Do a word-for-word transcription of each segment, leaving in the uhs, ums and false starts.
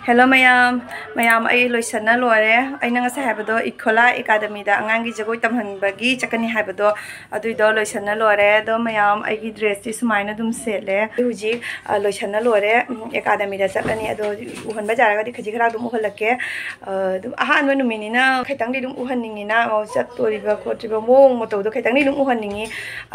Hello ꯃꯌꯥꯝ, ꯃꯌꯥꯝ ꯑꯩ ꯂꯣꯏꯁꯟꯅ ꯂꯣꯏꯔꯦ꯫ ꯑꯩꯅ ꯉꯁꯥꯏ ꯍꯥꯏꯕꯗꯣ ꯏꯈꯣꯂꯥ ꯑꯦꯀꯥꯗꯃꯤꯗ ꯑꯉꯥꯡꯒꯤ ꯖꯒꯣꯏ ꯇꯝꯍꯟꯕꯒꯤ ꯆꯠꯀꯅꯤ ꯍꯥꯏꯕꯗꯣ, ꯑꯗꯨꯏꯗꯣ ꯂꯣꯏꯁꯟꯅ ꯂꯣꯏꯔꯦ꯫ ꯑꯗꯣ ꯃꯌꯥꯝ ꯑꯩꯒꯤ ꯗ꯭ꯔꯦꯁꯇꯤ ꯁꯨꯃꯥꯏꯅ ꯑꯗꯨꯝ ꯁꯦꯠꯂꯦ꯫ ꯑꯩ ꯍꯧꯖꯤꯛ, ꯑ, ꯂꯣꯏꯁꯟꯅ ꯂꯣꯏꯔꯦ꯫ ꯎꯝ, ꯑꯦꯀꯥꯗꯃꯤꯗ ꯆꯠꯂꯅꯤ꯫ ꯑꯗꯣ ꯎꯍꯟꯕ ꯌꯥꯔꯒꯗꯤ ꯈꯖꯤꯛ ꯈꯔ ꯑꯗꯨꯝ ꯎꯍꯜꯂꯛꯀꯦ꯫ ꯑ, ꯑꯗꯨꯝ ꯑꯍꯥꯟꯕ ꯅꯨꯃꯤꯠꯅꯤꯅ ꯈꯤꯇꯪꯗꯤ ꯑꯗꯨꯝ ꯎꯍꯟꯅꯤꯡꯉꯤꯅ, ꯑ, ꯆꯠꯇꯣꯔꯤꯕ ꯈꯣꯠꯇꯣꯔꯤꯕ ꯃꯑꯣꯡ ꯃꯇꯧꯗꯣ ꯈꯤꯇꯪꯗꯤ ꯑꯗꯨꯝ ꯎꯍꯟꯅꯤꯡꯉꯤ꯫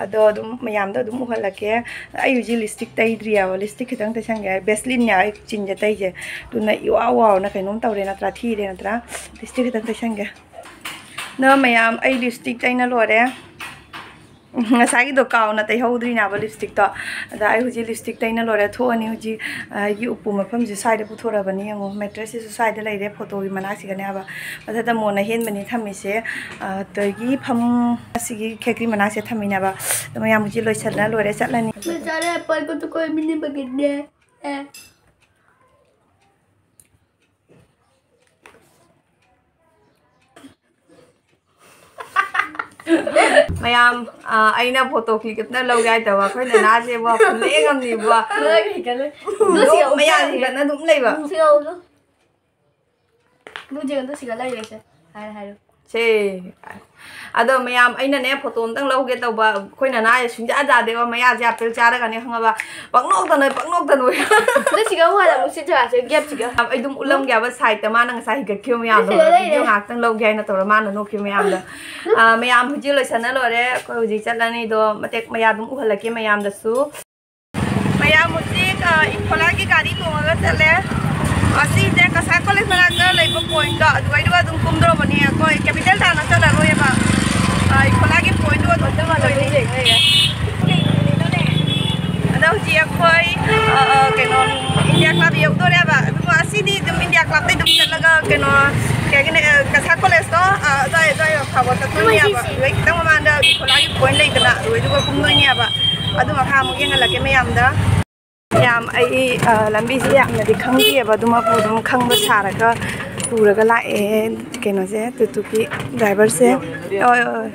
ꯑꯗꯣ ꯑꯗꯨꯝ ꯃꯌꯥꯝꯗꯣ ꯑꯗꯨꯝ ꯎꯍꯜꯂꯛꯀꯦ꯫ ꯑꯩ ꯍꯧꯖꯤꯛ ꯂꯤꯞꯁꯇꯤꯛ ꯇꯩꯗ꯭ꯔꯤꯑꯕ꯫ ꯂꯤꯞꯁꯇꯤꯛ ꯈꯤꯇꯪ ꯇꯩꯁꯟꯒꯦ꯫ ꯕꯦꯁꯂꯤꯟꯅꯦ ꯑꯩ ꯆꯤꯟꯁꯦ ꯇꯩꯁꯦ꯫ ꯑꯗꯨꯅ ꯏꯋꯥ ꯋꯥꯎꯅ ꯀꯩꯅꯣꯝ ꯇꯧꯔꯦ ꯅꯠꯇ꯭ꯔꯥ? ꯊꯤꯔꯦ ꯅꯠꯇ꯭ꯔꯥ? ꯂꯤꯞꯁꯇꯤꯛ ꯈꯤꯇꯪ ꯇꯩꯁꯟꯒꯦ꯫ ꯑꯗꯣ ꯃꯌꯥꯝ, ꯑꯩ ꯂꯤꯞꯁꯇꯤꯛ ꯇꯩꯅ ꯂꯣꯏꯔꯦ꯫ ꯉꯁꯥꯏꯒꯤꯗꯣ ꯀꯥꯎꯅ ꯇꯩꯍꯧꯗ꯭ꯔꯤꯅꯦꯕ ꯂꯤꯞꯁꯇꯤꯛꯇꯣ꯫ ꯑꯗ ꯑꯩ ꯍꯧꯖꯤꯛ ꯂꯤꯞꯁꯇꯤꯛ ꯇꯩꯅ ꯂꯣꯏꯔꯦ, ꯊꯣꯛꯑꯅꯤ꯫ ꯍꯧꯖꯤꯛ, ꯑ, ꯑꯩꯒꯤ ꯎꯄꯨ ꯃꯐꯝꯁꯦ ꯁ꯭ꯋꯥꯏꯗ ꯄꯨꯊꯣꯔꯛꯑꯕꯅꯤ꯫ ꯌꯦꯡꯉꯣ, ꯃꯦꯇ꯭ꯔꯦꯁꯁꯤꯁꯨ ꯁ꯭ꯋꯥꯏꯗ ꯂꯩꯔꯦ, ꯐꯣꯇꯣꯒꯤ ꯃꯅꯥꯛꯁꯤꯒꯅꯦ ꯍꯥꯏꯕ꯫ ꯃꯊꯛꯇ ꯃꯣꯟ ꯑꯍꯦꯟꯕꯅꯤ ꯊꯝꯃꯤꯁꯦ꯫ ꯑ, ꯑꯗꯒꯤ ꯐꯃꯨꯡ ꯑꯁꯤꯒꯤ ꯈꯦꯇ꯭ꯔꯤ ꯃꯅꯥꯛꯁꯦ ꯊꯝꯃꯤꯅꯦꯕ꯫ ꯑꯗꯣ ꯃꯌꯥꯝ ꯍꯧꯖꯤꯛ ꯂꯣꯏꯁꯤꯜꯂ ꯂꯣꯏꯔꯦ, ꯆꯠꯂꯅꯤ꯫ ꯕꯖꯥꯔꯗ ꯑꯦꯄꯜ ꯀꯣꯠꯇꯨ ꯀꯣꯏ ꯃꯤꯅꯤ ꯕꯒꯤꯅꯦ꯫ ꯑꯦ꯫ ꯃꯌꯥꯝ, ꯑ, ꯑꯩꯅ ꯐꯣꯇꯣ ꯀ꯭ꯂꯤꯛ ꯑꯝꯇ ꯂꯧꯒꯦ ꯍꯥꯏꯇꯕ, ꯑꯩꯈꯣꯏ ꯅꯅꯥꯁꯦꯕꯣ, ꯈꯨꯂꯦꯡ ꯑꯃꯅꯤꯕꯣ꯫ ꯃꯌꯥꯁꯤ ꯀꯟꯅ ꯑꯗꯨꯝ ꯂꯩꯕ꯫ ꯁꯤ ꯌꯥꯎꯕꯗꯣ꯫ ꯂꯨꯖꯦ ꯑꯗꯨ ꯁꯤꯒ ꯂꯩꯔꯦꯁꯦ꯫ ꯍꯥꯏꯔꯣ, ꯍꯥꯏꯔꯣ꯫ ꯁꯦ꯫ ꯑꯗꯣ ꯃꯌꯥꯝ, ꯑꯩꯅꯅꯦ ꯐꯣꯇꯣ ꯑꯝꯇꯪ ꯂꯧꯒꯦ ꯇꯧꯕ, ꯑꯩꯈꯣꯏ ꯅꯅꯥꯁꯦ ꯁꯨꯡꯌꯥ ꯌꯥꯗꯦꯕ, ꯃꯌꯥꯁꯦ ꯑꯦꯄꯜ ꯆꯥꯔꯒꯅꯦ ꯈꯪꯉꯕ, ꯄꯪꯅꯣꯛꯇ ꯅꯣꯛꯑꯦ, ꯄꯪꯅꯣꯛꯇ ꯅꯣꯛꯑꯦ꯫ ꯑꯗꯨ ꯁꯤꯒ ꯑꯃꯨꯛ ꯍꯜꯂꯛ ꯑꯃꯨꯛ ꯁꯤꯠ ꯊꯣꯛꯂꯛꯑꯁꯦ, ꯒꯦꯞꯁꯤꯒ꯫ ꯑꯩ ꯑꯗꯨꯝ ꯎꯠꯂꯝꯒꯦꯕ, ꯁꯥꯏꯠꯇ ꯃꯥꯅ ꯉꯁꯥꯏ ꯍꯤꯒꯠꯈꯤꯕ ꯃꯌꯥꯝꯗꯣ, ꯁꯤꯗ ꯂꯩꯔꯦ꯫ ꯚꯤꯗꯤꯑꯣ ꯉꯥꯏꯍꯥꯛꯇꯪ ꯂꯧꯒꯦ ꯍꯥꯏꯅ ꯇꯧꯔ ꯃꯥꯅ ꯅꯣꯛꯈꯤꯕ ꯃꯌꯥꯝꯗꯣ꯫ ꯑ, ꯃꯌꯥꯝ ꯍꯧꯖꯤꯛ ꯂꯣꯏꯁꯟꯅ ꯂꯣꯏꯔꯦ, ꯑꯩꯈꯣꯏ ꯍꯧꯖꯤꯛ ꯆꯠꯂꯅꯤ꯫ ꯑꯗꯣ ꯃꯇꯦꯛ ꯃꯌꯥ ꯑꯗꯨꯝ ꯎꯍꯜꯂꯛꯀꯦ ꯃꯌꯥꯝꯗꯁꯨ꯫ ꯃꯌꯥꯝ ꯍꯧꯖꯤꯛ, ꯑ, ꯏꯝꯐꯥꯜꯒꯤ ꯒꯥꯔꯤ ꯇꯣꯡꯉꯒ ꯆꯠꯂꯦ꯫ ꯑꯁꯤꯁꯦ ꯀꯁꯥꯔ ꯀꯣꯂꯦꯖ ꯃꯅꯥꯛꯇ ꯂꯩꯕ ꯄꯣꯏꯟꯠꯇꯣ, ꯑꯗꯨꯋꯥꯏꯗꯨꯒ ꯑꯗꯨꯝ ꯀꯨꯝꯗ꯭ꯔꯣꯕꯅꯦ꯫ ꯑꯩꯈꯣꯏ ꯀꯦꯄꯤꯇꯦꯜ ꯇꯥꯟꯅ ꯆꯠꯂꯔꯣꯏꯕ꯫ ꯑ, ꯏꯝꯐꯥꯜꯒꯤ ꯄꯣꯏꯟꯠꯇꯨ ꯑꯗꯨꯝ ꯀꯨꯝꯗꯣꯏꯅꯦ꯫ ꯑꯗꯣ ꯍꯧꯖꯤꯛ ꯑꯩꯈꯣꯏ, ꯑ, ꯑ, ꯀꯩꯅꯣ, ꯏꯟꯗꯤꯌꯥ ꯀ꯭ꯂꯕ ꯌꯧꯗꯣꯔꯦꯕ꯫ ꯑꯗꯨꯒ ꯑꯁꯤꯗꯤ ꯑꯗꯨꯝ ꯏꯟꯗꯤꯌꯥ ꯀ꯭ꯂꯕꯇꯩ ꯑꯗꯨꯝ ꯆꯠꯂꯒ ꯀꯩꯅꯣ, ꯀꯩ ꯍꯥꯏꯒꯅꯤ, ꯑ, ꯀꯁꯥꯔ ꯀꯣꯂꯦꯖꯇꯣ, ꯑ, ꯑꯗꯨꯋꯥꯏ, ꯑꯗꯨꯋꯥꯏ ꯐꯥꯎꯕ ꯆꯠꯇꯣꯏꯅꯦꯕ꯫ ꯑꯗꯨꯗꯩ ꯈꯤꯇꯪ ꯃꯃꯥꯡꯗ ꯏꯝꯐꯥꯜꯒꯤ ꯄꯣꯏꯟꯠ ꯂꯩꯗꯅ, ꯑꯗꯨꯋꯥꯏꯗꯨꯒ ꯀꯨꯝꯗꯣꯏꯅꯦꯕ꯫ ꯑꯗꯨ ꯃꯈꯥ ꯑꯃꯨꯛ ꯌꯦꯡꯍꯜꯂꯛꯀꯦ ꯃꯌꯥꯝꯗ꯫ ꯌꯥꯝ, ꯑꯩ, ꯑ, ꯂꯝꯕꯤꯁꯦ ꯌꯥꯝꯅꯗꯤ ꯈꯪꯗꯦꯕ, ꯑꯗꯨꯃꯛꯄꯨ ꯑꯗꯨꯝ ꯈꯪꯕ ꯁꯥꯔꯒ ꯄꯨꯔꯒ ꯂꯥꯛꯑꯦ ꯀꯩꯅꯣꯁꯦ, ꯇꯨꯇꯨꯒꯤ ꯗ꯭ꯔꯥꯏꯚꯔꯁꯦ꯫ ꯍꯣꯏ, ꯍꯣꯏ꯫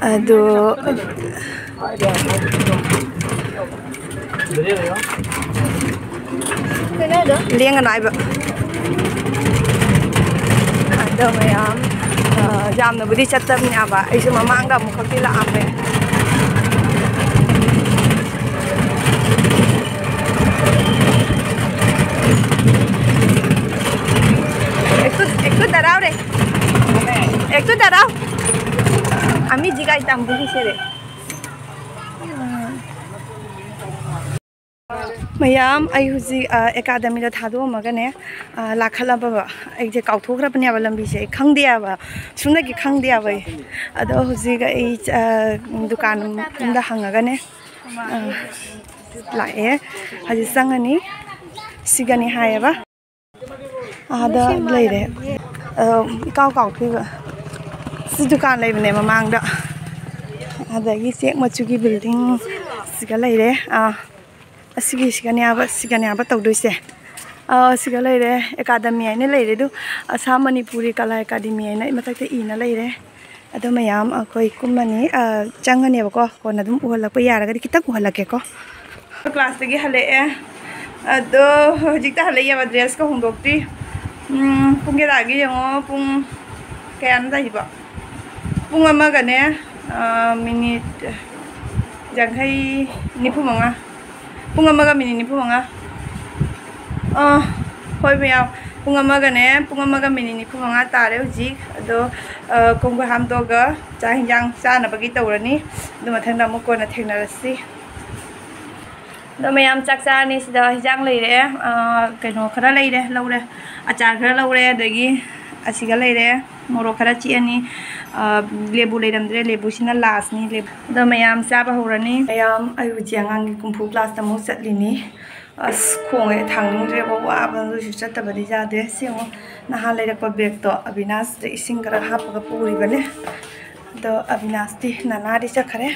ꯑꯗꯣ ꯂꯦꯡꯒꯅꯨ ꯍꯥꯏꯕ꯫ ꯑꯗꯣ ꯃꯌꯥꯝ, ꯑ, ꯌꯥꯝꯅꯕꯨꯗꯤ ꯆꯠꯇꯕꯅꯦꯕ, ꯑꯩꯁꯨ ꯃꯃꯥꯡꯗ ꯑꯃꯨꯛꯈꯛꯇꯤ ꯂꯥꯛꯑꯝꯃꯦ꯫ एक तो, एक तो डराव रे, एक तो डराव। आम्ही जी काय तांबू दिसे रे। ꯃꯌꯥꯝ, ꯑꯩ ꯍꯧꯖꯤꯛ, ꯑ, ꯑꯦꯀꯥꯗꯃꯤꯗ ꯊꯥꯗꯣꯛꯑꯝꯃꯒꯅꯦ, ꯑ, ꯂꯥꯛꯈꯠꯂꯕꯕ꯫ ꯑꯩꯁꯦ ꯀꯥꯎꯊꯣꯛꯈ꯭ꯔꯕꯅꯦꯕ ꯂꯝꯕꯤꯁꯦ, ꯑꯩ ꯈꯪꯗꯦꯕ, ꯁꯨꯝꯗꯒꯤ ꯈꯪꯗꯦꯕ ꯑꯩ꯫ ꯑꯗꯣ ꯍꯧꯖꯤꯛ ꯑꯩ, ꯑ, ꯗꯨꯀꯥꯟ ꯑꯝꯗ ꯍꯪꯉꯒꯅꯦ, ꯑ, ꯂꯥꯛꯑꯦ꯫ ꯍꯧꯖꯤꯛ ꯆꯪꯉꯅꯤ, ꯁꯤꯒꯅꯤ ꯍꯥꯏꯌꯦꯕ꯫ ꯑꯥꯗ ꯂꯩꯔꯦ꯫ ꯑ, ꯏꯀꯥꯎ ꯀꯥꯎꯊꯣꯛꯏꯕ꯫ ꯁꯤ ꯗꯨꯀꯥꯟ ꯂꯩꯕꯅꯦ ꯃꯃꯥꯡꯗ꯫ ꯑꯗꯒꯤ ꯆꯦꯛ ꯃꯆꯨꯒꯤ building ꯁꯤꯒ ꯂꯩꯔꯦ꯫ ꯑ, ꯑꯁꯤꯒꯤ ꯁꯤꯒꯅꯦꯕ, ꯁꯤꯒꯅꯦꯕ ꯇꯧꯗꯣꯏꯁꯦ꯫ ꯑ, ꯁꯤꯒ ꯂꯩꯔꯦ꯫ ꯑꯦꯀꯥꯗꯃꯤ ꯍꯥꯏꯅ ꯂꯩꯔꯦ꯫ ꯑꯗꯨ ꯑꯁꯥꯝ ꯃꯅꯤꯄꯨꯔꯤ ꯀꯂꯥ ꯑꯦꯀꯥꯗꯃꯤ ꯍꯥꯏꯅ ꯃꯊꯛꯇ ꯏꯅ ꯂꯩꯔꯦ꯫ ꯑꯗꯣ ꯃꯌꯥꯝ ꯑꯩꯈꯣꯏ ꯀꯨꯝꯃꯅꯤ꯫ ꯑ, ꯆꯪꯉꯅꯦꯕꯀꯣ꯫ ꯀꯣꯟꯅ ꯑꯗꯨꯝ ꯎꯍꯜꯂꯛꯄ ꯌꯥꯔꯒꯗꯤ ꯈꯤꯇꯪ ꯎꯍꯜꯂꯛꯀꯦꯀꯣ꯫ ꯀ꯭ꯂꯥꯁꯇꯒꯤ ꯍꯜꯂꯛꯑꯦ꯫ ꯑꯗꯣ ꯍꯧꯖꯤꯛꯇ ꯍꯜꯂꯛꯑꯦꯕ, dress ꯀ ꯍꯣꯡꯗꯣꯛꯇ꯭ꯔꯤ꯫ ꯎꯝ, ꯄꯨꯡ ꯀꯌꯥ ꯇꯥꯒꯦ ꯌꯦꯡꯉꯣ, ꯄꯨꯡ ꯀꯌꯥꯅꯣ ꯇꯥꯏꯁꯤꯕꯣ? ꯄꯨꯡ ꯑꯃꯒꯅꯦ, ꯑ, minute ꯌꯥꯡꯈꯩ, ꯅꯤꯐꯨ ꯃꯉꯥ꯫ ꯄꯨꯡ ꯑꯃꯒ minute ꯅꯤꯐꯨ ꯃꯉꯥ꯫ ꯑ, ꯍꯣꯏ ꯃꯌꯥꯝ, ꯄꯨꯡ ꯑꯃꯒꯅꯦ, ꯄꯨꯡ ꯑꯃꯒ minute ꯅꯤꯐꯨ ꯃꯉꯥ ꯇꯥꯔꯦ ꯍꯧꯖꯤꯛ꯫ ꯑꯗꯣ, ꯑ, ꯈꯣꯡ ꯈꯨꯠ ꯍꯥꯝꯗꯣꯛꯑꯒ ꯆꯥꯛ ꯍꯤꯟꯖꯥꯡ ꯆꯥꯅꯕꯒꯤ ꯇꯧꯔꯅꯤ꯫ ꯑꯗꯨ ꯃꯊꯪꯗ ꯑꯃꯨꯛ ꯀꯣꯟꯅ ꯊꯦꯡꯅꯔꯁꯤ꯫ ꯑꯗꯣ ꯃꯌꯥꯝ ꯆꯥꯛ ꯆꯥꯔꯅꯤ꯫ ꯁꯤꯗ ꯍꯤꯟꯖꯥꯡ ꯂꯩꯔꯦ, ꯑ, ꯀꯩꯅꯣ ꯈꯔ ꯂꯩꯔꯦ, ꯂꯧꯔꯦ, ꯑꯆꯥꯔ ꯈꯔ ꯂꯧꯔꯦ, ꯑꯗꯒꯤ ꯑꯁꯤꯒ ꯂꯩꯔꯦ, ꯃꯣꯔꯣꯛ ꯈꯔ ꯆꯤꯛꯑꯅꯤ, ꯑ, ꯂꯦꯕꯨ ꯂꯩꯔꯝꯗ꯭ꯔꯦ, ꯂꯦꯕꯨꯁꯤꯅ last ꯅꯤ꯫ ꯂꯦꯕꯨ-, ꯑꯗꯣ ꯃꯌꯥꯝ ꯆꯥꯕ ꯍꯧꯔꯅꯤ꯫ ꯃꯌꯥꯝ, ꯑꯩ ꯍꯧꯖꯤꯛ ꯑꯉꯥꯡꯒꯤ ꯀꯨꯝꯐꯨ class ꯇ ꯑꯃꯨꯛ ꯆꯠꯂꯤꯅꯤ꯫ ꯑꯁ, ꯈꯣꯡꯒ ꯊꯥꯡꯅꯤꯡꯗ꯭ꯔꯦꯕ, ꯋꯥꯕꯅ꯫ ꯑꯗꯨꯁꯨ ꯆꯠꯇꯕꯗꯤ ꯌꯥꯗꯦ꯫ ꯁꯤ ꯌꯦꯡꯉꯣ, ꯅꯍꯥꯟ ꯂꯩꯔꯛꯄ bag ꯇꯣ ꯑꯕꯤꯅꯥꯁꯇ ꯏꯁꯤꯡ ꯈꯔ ꯍꯥꯞꯄꯒ ꯄꯨꯔꯤꯕꯅꯦ꯫ ꯑꯗꯣ ꯑꯕꯤꯅꯥꯁꯇꯤ ꯅꯅꯥꯗꯤ ꯆꯠꯈꯔꯦ꯫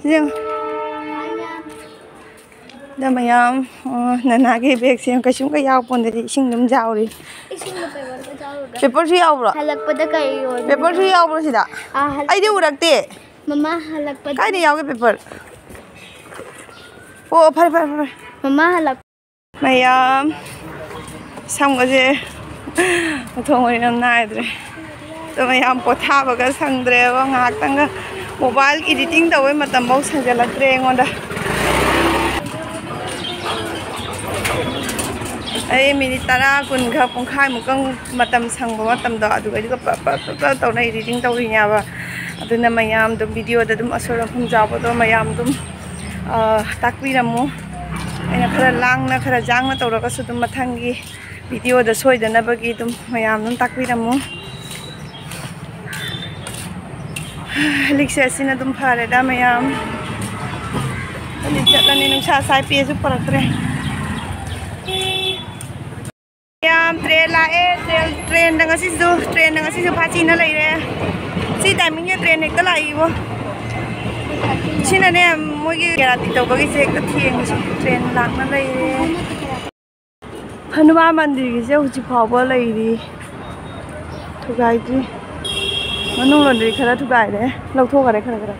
ꯁꯤ ꯌꯦꯡꯉꯣ꯫ ꯑꯗꯣ ꯃꯌꯥꯝ, ꯑ, ꯅꯅꯥꯒꯤ bag ꯁꯦ ꯀꯩꯁꯨꯝꯒ ꯌꯥꯎꯄꯣꯟꯗꯗꯤ ꯏꯁꯤꯡ ꯑꯗꯨꯝ ꯌꯥꯎꯔꯤ꯫ ꯏꯁꯤꯡꯗꯣ paper ꯗ ꯌꯥꯎꯔꯒ paper ꯁꯨ ꯌꯥꯎꯕ꯭ꯔꯣ? ꯍꯜꯂꯛꯄꯗ ꯀꯩ ꯑꯣꯏꯗꯣꯏꯅꯣ? Paper ꯁꯨ ꯌꯥꯎꯕ꯭ꯔꯣ ꯁꯤꯗ? ꯑꯥ, ꯍꯜꯂꯛ- ꯑꯩꯗꯤ ꯎꯔꯛꯇꯦ꯫ ꯃꯃꯥ ꯍꯜꯂꯛꯄꯗ ꯀꯥꯏꯗ ꯌꯥꯎꯒꯦ paper? ꯑꯣ, ꯐꯔꯦ, ꯐꯔꯦ, ꯐꯔꯦ꯫ ꯃꯃꯥ ꯍꯜꯂꯛ- ꯃꯌꯥꯝ, ꯁꯝꯒꯁꯦ ꯃꯊꯣꯡ ꯑꯣꯏꯅ ꯅꯥꯏꯗ꯭ꯔꯦ꯫ ꯑꯗꯣ ꯃꯌꯥꯝ, ꯄꯣꯊꯥꯕꯒ ꯁꯪꯗ꯭ꯔꯦꯕ꯫ ꯉꯥꯏꯍꯥꯛꯇꯪꯒ mobile editing ꯇꯧꯕꯩ ꯃꯇꯝꯐꯧ ꯁꯪꯖꯜꯂꯛꯇ꯭ꯔꯦ ꯑꯩꯉꯣꯟꯗ꯫ ꯑꯩ ꯃꯤꯅꯤꯠ ꯇꯔꯥ, ꯀꯨꯟ ꯈꯔ, ꯄꯨꯡꯈꯥꯏꯃꯨꯛꯀ ꯃꯇꯝ ꯁꯪꯕ ꯃꯇꯝꯗꯣ, ꯑꯗꯨꯒ ꯑꯩꯗꯨꯒ ꯄ ꯄ ꯄ ꯄ ꯇꯧꯅ editing ꯇꯧꯔꯤꯅꯦꯕ꯫ ꯑꯗꯨꯅ ꯃꯌꯥꯝ ꯑꯗꯨꯝ video ꯗ ꯑꯗꯨꯝ ꯑꯁꯣꯏ ꯑꯐꯨꯝ ꯌꯥꯎꯕꯗꯣ ꯃꯌꯥꯝ ꯑꯗꯨꯝ, ꯑ, ꯇꯥꯛꯄꯤꯔꯝꯃꯨ꯫ ꯑꯩꯅ ꯈꯔ ꯂꯥꯡꯅ, ꯈꯔ ꯖꯥꯡꯅ ꯇꯧꯔꯒꯁꯨ ꯑꯗꯨꯝ ꯃꯊꯪꯒꯤ video ꯗ ꯁꯣꯏꯗꯅꯕꯒꯤ ꯑꯗꯨꯝ ꯃꯌꯥꯝ ꯑꯗꯨꯝ ꯇꯥꯛꯄꯤꯔꯝꯃꯨ꯫ ꯂꯤꯛꯁꯦ ꯑꯁꯤꯅ ꯑꯗꯨꯝ ꯐꯔꯦꯗ ꯃꯌꯥꯝ꯫ ꯑꯗꯨꯗꯤ ꯆꯠꯂꯅꯤ, ꯅꯨꯡꯁꯥ ꯁꯥꯏ, ꯄꯦꯁꯨ ꯄꯨꯔꯛꯇ꯭ꯔꯦ꯫ ꯃꯌꯥꯝ, train ꯂꯥꯛꯑꯦ, train, train ꯗ ꯉꯁꯤꯁꯨ, train ꯗ ꯉꯁꯤꯁꯨ ꯐꯥꯁꯤꯅ ꯂꯩꯔꯦ꯫ ꯁꯤ timing ꯁꯦ train ꯍꯦꯛꯇ ꯂꯥꯛꯏꯕꯣ꯫ ꯁꯤꯅꯅꯦ ꯃꯣꯏꯒꯤ ꯀꯦꯔꯥꯇꯤ ꯇꯧꯕꯒꯤꯁꯦ ꯍꯦꯛꯇ ꯊꯦꯡꯉꯤꯁꯦ, train ꯂꯥꯛꯅ ꯂꯩꯔꯦ꯫ ꯍꯅꯨꯃꯥꯟ ꯃꯟꯗꯤꯔꯒꯤꯁꯦ ꯍꯧꯖꯤꯛ ꯐꯥꯎꯕ ꯂꯩꯔꯤ, ꯊꯨꯒꯥꯏꯗ꯭ꯔꯤ꯫ ꯃꯅꯨꯡ ꯂꯣꯝꯗꯗꯤ ꯈꯔ ꯊꯨꯒꯥꯏꯔꯦ, ꯂꯧꯊꯣꯛꯈꯔꯦ ꯈꯔ ꯈꯔ꯫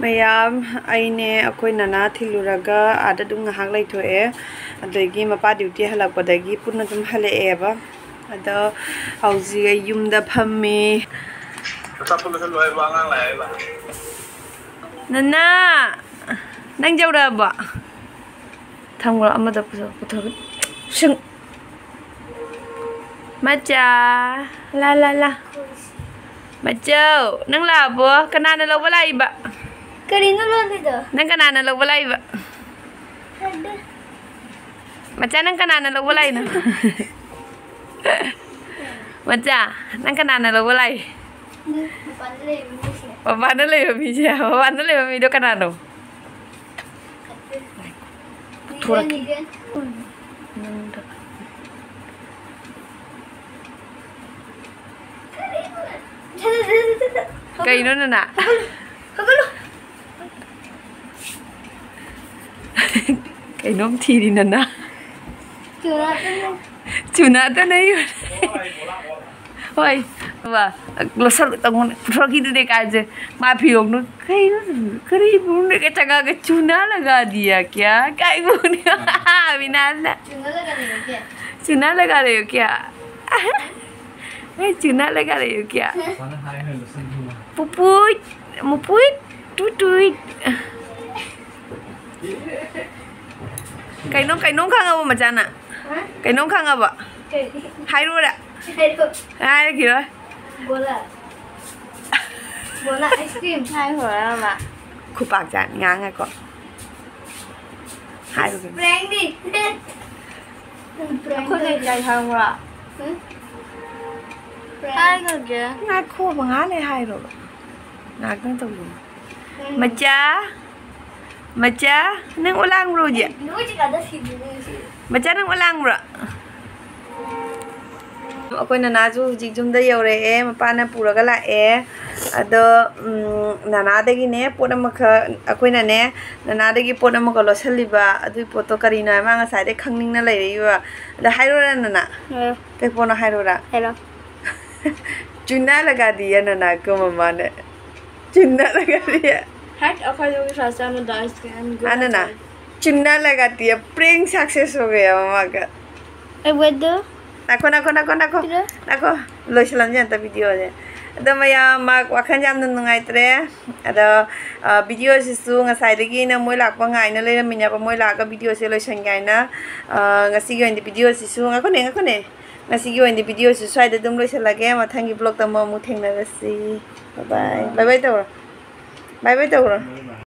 ꯃꯌꯥꯝ, ꯑꯩꯅꯦ ꯑꯩꯈꯣꯏ ꯅꯅꯥ ꯊꯤꯜꯂꯨꯔꯒ ꯑꯥꯗ ꯑꯗꯨꯝ ꯉꯥꯏꯍꯥꯛ ꯂꯩꯊꯣꯛꯑꯦ꯫ ꯑꯗꯒꯤ ꯃꯄꯥ duty ꯍꯜꯂꯛꯄꯗꯒꯤ ꯄꯨꯟꯅ ꯑꯗꯨꯝ ꯍꯜꯂꯛꯑꯦꯕ꯫ ꯑꯗꯣ ꯍꯧꯖꯤꯛ ꯑꯩ ꯌꯨꯝꯗ ꯐꯝꯃꯤ꯫ ꯅꯅꯥ, ꯅꯪ ꯌꯧꯔꯛꯑꯕꯣ? ꯊꯝꯈ꯭ꯔꯣ, ꯑꯃꯗ ꯄꯨꯊꯣꯛ-, ꯄꯨꯊꯣꯛ-, ꯁꯤꯡ-, ꯃꯆꯥ, ꯂꯥ, ꯂꯥ, ꯂꯥ꯫ ꯃꯆꯧ, ꯅꯪ ꯂꯥꯛꯑꯕꯣ? ꯀꯅꯥꯅ ꯂꯧꯕ ꯂꯥꯛꯏꯕ? ꯀꯔꯤꯅꯣ ꯂꯣꯜꯂꯤꯗꯣ? ꯅꯪ ꯀꯅꯥꯅ ꯂꯧꯕ ꯂꯥꯛꯏꯕ? ꯈꯪꯗꯦ꯫ ꯃꯆꯥ, ꯅꯪ ꯀꯅꯥꯅ ꯂꯧꯕ ꯂꯥꯛꯏꯅꯣ? ꯃꯆꯥ, ꯅꯪ ꯀꯅꯥꯅ ꯂꯧꯕ ꯂꯥꯛꯏ? ꯃꯄꯥꯟꯗ ꯂꯩꯕ ꯃꯤꯁꯦ꯫ ꯃꯄꯥꯟꯗ ꯂꯩꯕ ꯃꯤꯁꯦ? ꯃꯄꯥꯟꯗ ꯂꯩꯕ ꯃꯤꯗꯣ ꯀꯅꯥꯅꯣ? ꯄꯨꯊꯣꯔꯛꯀꯦ꯫ ꯅꯪꯗ꯫ ꯀꯩꯅꯣ ꯅꯅꯥ? ꯍꯧꯒꯠꯂꯨ꯫ ꯀꯩꯅꯣꯝ ꯊꯤꯔꯤ ꯅꯅꯥ꯫ ꯆꯨꯅꯥꯇꯅꯦ꯫ ꯆꯨꯅꯥꯇꯅꯦ꯫ ꯍꯣꯏ꯫ ꯋꯥ, ꯂꯣꯁꯜ ꯇꯧꯉꯣꯟ ꯄꯨꯊꯣꯔꯛꯈꯤꯗꯨꯅꯦ ꯀꯥꯏꯁꯦ꯫ ꯃꯥ ꯐꯤꯔꯣꯛꯅ ꯀꯩꯅꯣ, ꯀꯔꯤ ꯐꯤꯔꯣꯛꯅ ꯀꯩ ꯆꯪꯉꯛꯑꯒ ꯆꯨꯅꯥ ꯂꯒꯥ ꯗꯤꯌꯥ ꯀꯌꯥ? ꯀꯥꯏ ꯐꯤꯔꯣꯛꯅ? ꯑꯕꯤꯅꯥꯁꯅ꯫ ꯆꯨꯅꯥ ꯂꯒꯥ ꯂꯩꯌꯣ ꯀꯌꯥ? ꯑꯦ, ꯆꯨꯅꯥ ꯂꯒꯥ ꯂꯩꯌꯣ ꯀꯌꯥ? ꯄꯨꯄꯨꯏ, ꯃꯨꯄꯨꯏ, ꯇꯨꯇꯨꯏ꯫ ꯀꯩꯅꯣꯝ, ꯀꯩꯅꯣꯝ ꯈꯪꯉꯕꯣ ꯃꯆꯥꯅ? ꯍꯥ? ꯀꯩꯅꯣꯝ ꯈꯪꯉꯕꯣ? ꯀꯩ? ꯍꯥꯏꯔꯨꯔꯦ? ꯍꯥꯏꯔꯣ꯫ ꯍꯥꯏꯔꯈꯤꯔꯣꯏ꯫ ꯕꯣꯂꯥ꯫ ꯕꯣꯂꯥ ice cream꯫ ꯍꯥꯏꯈ꯭ꯔꯣꯏ ꯃꯥ꯫ ꯈꯨꯄꯥꯛ ꯆꯥꯅꯤ, ꯉꯥꯡꯉꯦꯀꯣ꯫ ꯍꯥꯏꯔꯨꯒꯦ꯫ Prank ꯅꯤ꯫ Prank ꯑꯩꯈꯣꯏ ꯇꯧꯔꯤ꯫ ꯂꯩꯀꯥꯏ ꯈꯪꯕ꯭ꯔꯣ? ꯍꯨꯝ? Prank꯫ ꯍꯥꯏꯈ꯭ꯔꯒꯦ꯫ ꯉꯥꯏꯈꯣ, ꯃꯉꯥ ꯂꯩ ꯍꯥꯏꯔꯣꯕ꯫ ꯉꯥꯏꯍꯥꯛꯇꯪ ꯇꯧꯕꯤꯌꯨ꯫ Prank꯫ ꯃꯆꯥ, ꯃꯆꯥ, ꯅꯪ ꯑꯣꯂꯥꯡꯕ꯭ꯔꯣ ꯍꯧꯖꯤꯛ? ꯅꯣꯏ ꯆꯤꯛꯀꯟꯗ ꯁꯤꯗꯣꯏꯅꯦ ꯉꯁꯤ꯫ ꯃꯆꯥ, ꯅꯪ ꯑꯣꯂꯥꯡꯕ꯭ꯔꯣ? ꯑꯩꯈꯣꯏ ꯅꯅꯥꯁꯨ ꯍꯧꯖꯤꯛ ꯌꯨꯝꯗ ꯌꯧꯔꯛꯑꯦ, ꯃꯄꯥꯅ ꯄꯨꯔꯒ ꯂꯥꯛꯑꯦ꯫ ꯑꯗꯣ, ꯎꯝ, ꯅꯅꯥꯗꯒꯤꯅꯦ ꯄꯣꯠ ꯑꯃꯈꯛ, ꯑꯩꯈꯣꯏꯅꯅꯦ ꯅꯅꯥꯗꯒꯤ ꯄꯣꯠ ꯑꯃꯈꯛ ꯂꯣꯠꯁꯜꯂꯤꯕ, ꯑꯗꯨꯒꯤ ꯄꯣꯠꯇꯣ ꯀꯔꯤꯅꯣ ꯍꯥꯏ ꯃꯥ ꯉꯁꯥꯏꯗꯩ ꯈꯪꯅꯤꯡꯅ ꯂꯩꯔꯛꯏꯕ꯫ ꯑꯗꯣ ꯍꯥꯏꯔꯣꯔꯥ ꯅꯅꯥ? ꯍꯥꯏꯔꯣ꯫ ꯀꯩ ꯄꯣꯠꯅꯣ ꯍꯥꯏꯔꯣꯔꯥ? ꯍꯥꯏꯔꯣ꯫ ꯆꯨꯅꯥ ꯂꯒꯥ ꯗꯤꯌꯥ ꯅꯅꯥ ꯀꯣ ꯃꯃꯥꯅꯦ꯫ ꯆꯨꯅꯥ ꯂꯒꯥ ꯗꯤꯌꯥ꯫ ꯍꯦꯠ, ꯑꯩꯈꯣꯏ ꯌꯨꯝꯒꯤ first time ꯗ ice cream ꯑꯥ, ꯅꯅꯥ꯫ ꯆꯨꯅꯥ ꯂꯒꯥ ꯗꯤꯌꯥ, prank success ꯍꯣ ꯒꯌꯥ ꯃꯃꯥ ꯀ꯫ ꯑꯩ ꯋꯦꯠꯇꯣ꯫ ꯉꯥꯏꯈꯣ, ꯉꯥꯏꯈꯣ, ꯉꯥꯏꯈꯣ, ꯉꯥꯏꯈꯣ꯫ ꯄꯤꯔꯣ꯫ ꯉꯥꯏꯈꯣ, ꯂꯣꯏꯁꯤꯜꯂꯝꯁꯤ ꯑꯝꯇ video ꯁꯦ꯫ ꯑꯗꯣ ꯃꯌꯥꯝ, ꯃꯥ ꯋꯥꯈꯜ ꯌꯥꯝꯅ ꯅꯨꯡꯉꯥꯏꯇ꯭ꯔꯦ꯫ ꯑꯗꯣ, ꯑ, video ꯁꯤꯁꯨ ꯉꯁꯥꯏꯗꯒꯤ ꯑꯩꯅ ꯃꯣꯏ ꯂꯥꯛꯄ ꯉꯥꯏꯅ ꯂꯩꯔꯝꯃꯤꯅꯦꯕ, ꯃꯣꯏ ꯂꯥꯛꯑꯒ video ꯁꯦ ꯂꯣꯏꯁꯟꯒꯦ ꯍꯥꯏꯅ꯫ ꯑ, ꯉꯁꯤꯒꯤ ꯑꯣꯏꯅꯗꯤ video ꯁꯤꯁꯨ, ꯉꯥꯏꯈꯣꯅꯦ, ꯉꯥꯏꯈꯣꯅꯦ꯫ ꯉꯁꯤꯒꯤ ꯑꯣꯏꯅꯗꯤ video ꯁꯤ ꯁ꯭ꯋꯥꯏꯗ ꯑꯗꯨꯝ ꯂꯣꯏꯁꯤꯜꯂꯒꯦ꯫ ꯃꯊꯪꯒꯤ vlog ꯇ ꯑꯃꯨꯛ, ꯑꯃꯨꯛ ꯊꯦꯡꯅꯔꯁꯤ꯫ Bye bye꯫ Bye bye ꯇꯧꯔꯣ꯫ Bye bye ꯇꯧꯔꯣ꯫